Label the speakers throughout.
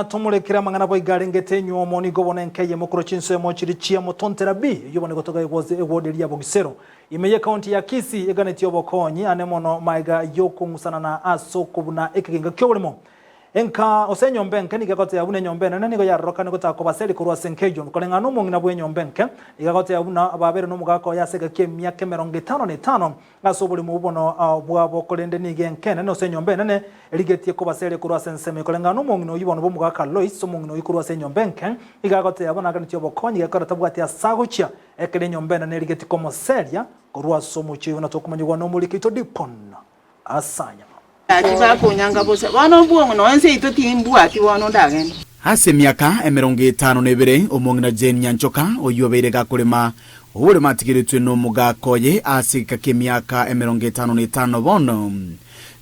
Speaker 1: Tomorekere amang'ana boigo arengete enywomo, nigo bono enka eyemo korwa chinsemo chiria chia Motontera B, eyio bono egotoka egwodi eria ya Bogisero, ime y'ecounty ya Kisii, eganetie obokonyi ane mono maega y'okong'usanana ase okobuna ekegenga ki'oboremo. Enka gose enyomba enke nigo egoteba buna enyomba enene nigo yarorokane gotaka kobaseria korwa ase enka eyio. Koreng'ana nomong'ina bw'enyomba enke, nigo agoteba buna babere nomogaka oye ase egaki emiaka emerongo etano na etano Ase oborimo obwo bono bwabo, korende nigo enka enene ase enyomba enene erigetie kobaseria korwa ase ensemo ekoreng'ana nomong'ina oyio bono bw'omogaka Lois, omong'ina oyio korwa ase enyomba enke, igo agoteba bono aganetie obokonyi gekogera tabwati ase agochia, ekero enyomba enene erigetie komoseria korwa ase omochie oyio buna tokomanyigwa nomoriki oito Dikon Asanyama.
Speaker 2: Tibakonyanga bosa. Bono obwong'o nonya inse yaito timbwati bono ndagende.
Speaker 3: Ase emiaka emerongo etano na ebere, omong'ina Jane Nyanchoka, oyio obeire gakorema oboremo atigeretwe nomogaka oye ase egeka ki'emiaka emerongo etano na etano bono,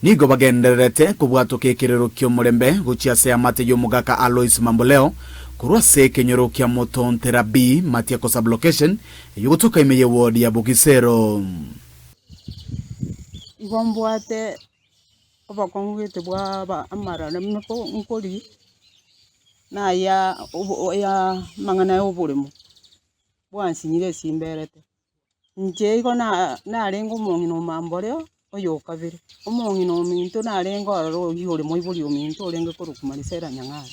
Speaker 3: nigo bagendererete kobwatoka ekerero ki'omorembe gochia ase eamate y'omogaka Alois Mamboleo korwa ase ekenyoro kia Motontera B, Matiako Sub-location, eyio gotoka ime y'eward ya Bogisero.
Speaker 2: Igo mbwate obokong'u gete bwa aba amararamiko nkoria, naya obo ya amang'ana ya oboremo, bwansinyire esimberete. Inche igo na narenge omong'ina omamboreo, oyo okabere, omong'ina ominto narenge ororo oywo ore moibori ominto orenge korokwa Marisela Nyang'ara.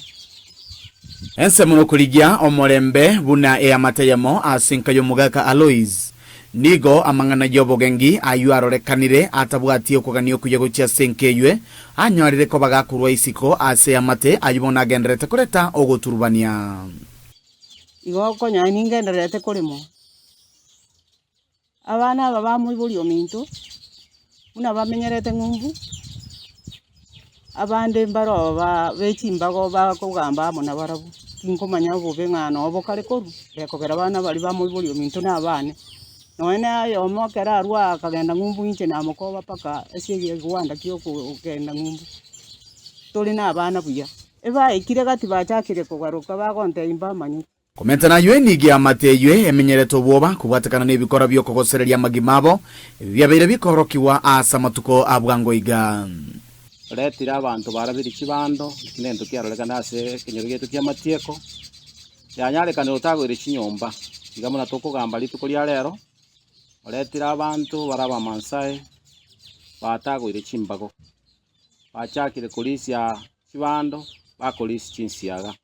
Speaker 3: Ensemo nokorigia omorembe buna eamate eyemo ase enka y'omogaka Alois. Nigo amang'ana y'obogengi ayio arorekanire atabwati okogania okuya gochia ase enka eywe, anyorire koba gakorwa isiko ase eamate ayio bono agendererete koreta ogoturubania.
Speaker 2: Igo okonyora ningendererete korema. Abana aba ba moibori ominto, buna bamenyerete ng'umbu, abande mbaro ba be chimbago bakogamba amo nabarabwo, tinkomanya obobe ng'a noo bokare korwa, gekogera abana baria ba moibori ominto na abane. Nonye na oyomo ekero arwa akagenda ng'umbu inche namokoba mpaka ase egewanda kia okogenda ng'umbu, tore na abana buya. Ebaikire gati bachakire kogaruka bagontebia mbamanyeti.
Speaker 3: Komenta nayio enigo y'amate eyio emenyerete obwoba kobwatekana nebikora bi'okogosereria amagima abo, ebi biabeire bikoorokigwa ase amatuko a bwango iga.
Speaker 4: Oretire abanto barabirie chibando, eki nento kiarorekana ase ekenyoro giaito ki'amatieko, yanyarekanire otagoire chinyomba. Iga buna tokogamba rituko ria rero, oretire abanto bare Abamaasai batagoire chimbago, bachakire korisia chibando, bakorisia chinsiaga.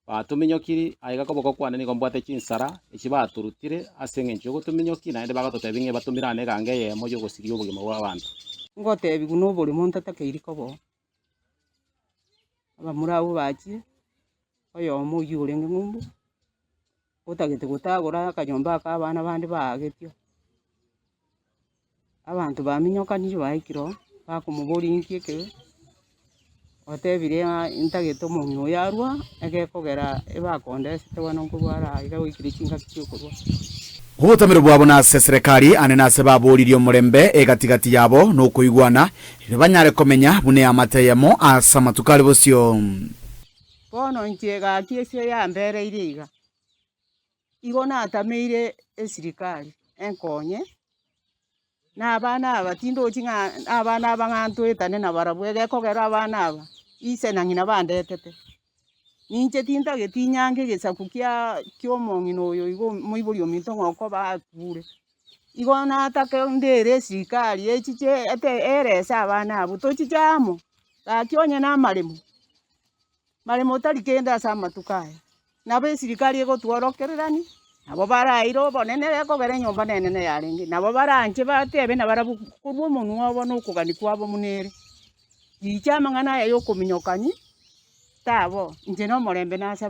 Speaker 4: Batominyokirie, aiga koboko kwane nigo mbwate chinsara echi batorutire ase engencho y'ogotominyokia, naende bagototebia ng'a ebatomire ane eganga eyemo y'ogosiria obogima bw'abanto.
Speaker 2: Ngotebigwa noborimo ntatakeiri koba oo. Abamura abwo bachire, oyomo oyio orenge ng'umbu, otagete gotagora akanyomba aka abana bande baagetio. Abanto baminyokanire baikire oo, bakomoboria inki ekebe, otebire ng'a ntagete omong'ina oyo arwe aa, egekogera ebakondesete bono nkorwara aa iga goikire chingaki chia okorwara.
Speaker 3: Obotamero bwabo nase eserekari ane nase baboririe omorembe egati-gati yabo na okoigwana, erio banyare komenya buna eamate eyemo ase amatuko are bosio.
Speaker 2: Bono inche gaki ase yambereire iga, Igo natameire esirikari enkonye, na abana aba tindochi ng'a abana aba ng'a ntoetane nabarabwo egekogera abana aba ise na ng'ina bandetete. Ninche tintageti nyange egesaku kia kia omong'ina oyo igo omoibori ominto ng'a okoba akure. Igo natake ndere esirikari echiche ete erese abana abwo tochiche amo, gaki onye na amaremo, maremo tari kende ase amatuko aya. Nabo esirikari egotworokererania, nabo baraire obonene gekogera enyomba nenene yarenge, nabo baranche batebe nabarabwo korwa omonwa obo na okogania kwabo buna ere. Riche amang'ana aya ya okominyokani, tabo, inche nomorembe nasaba.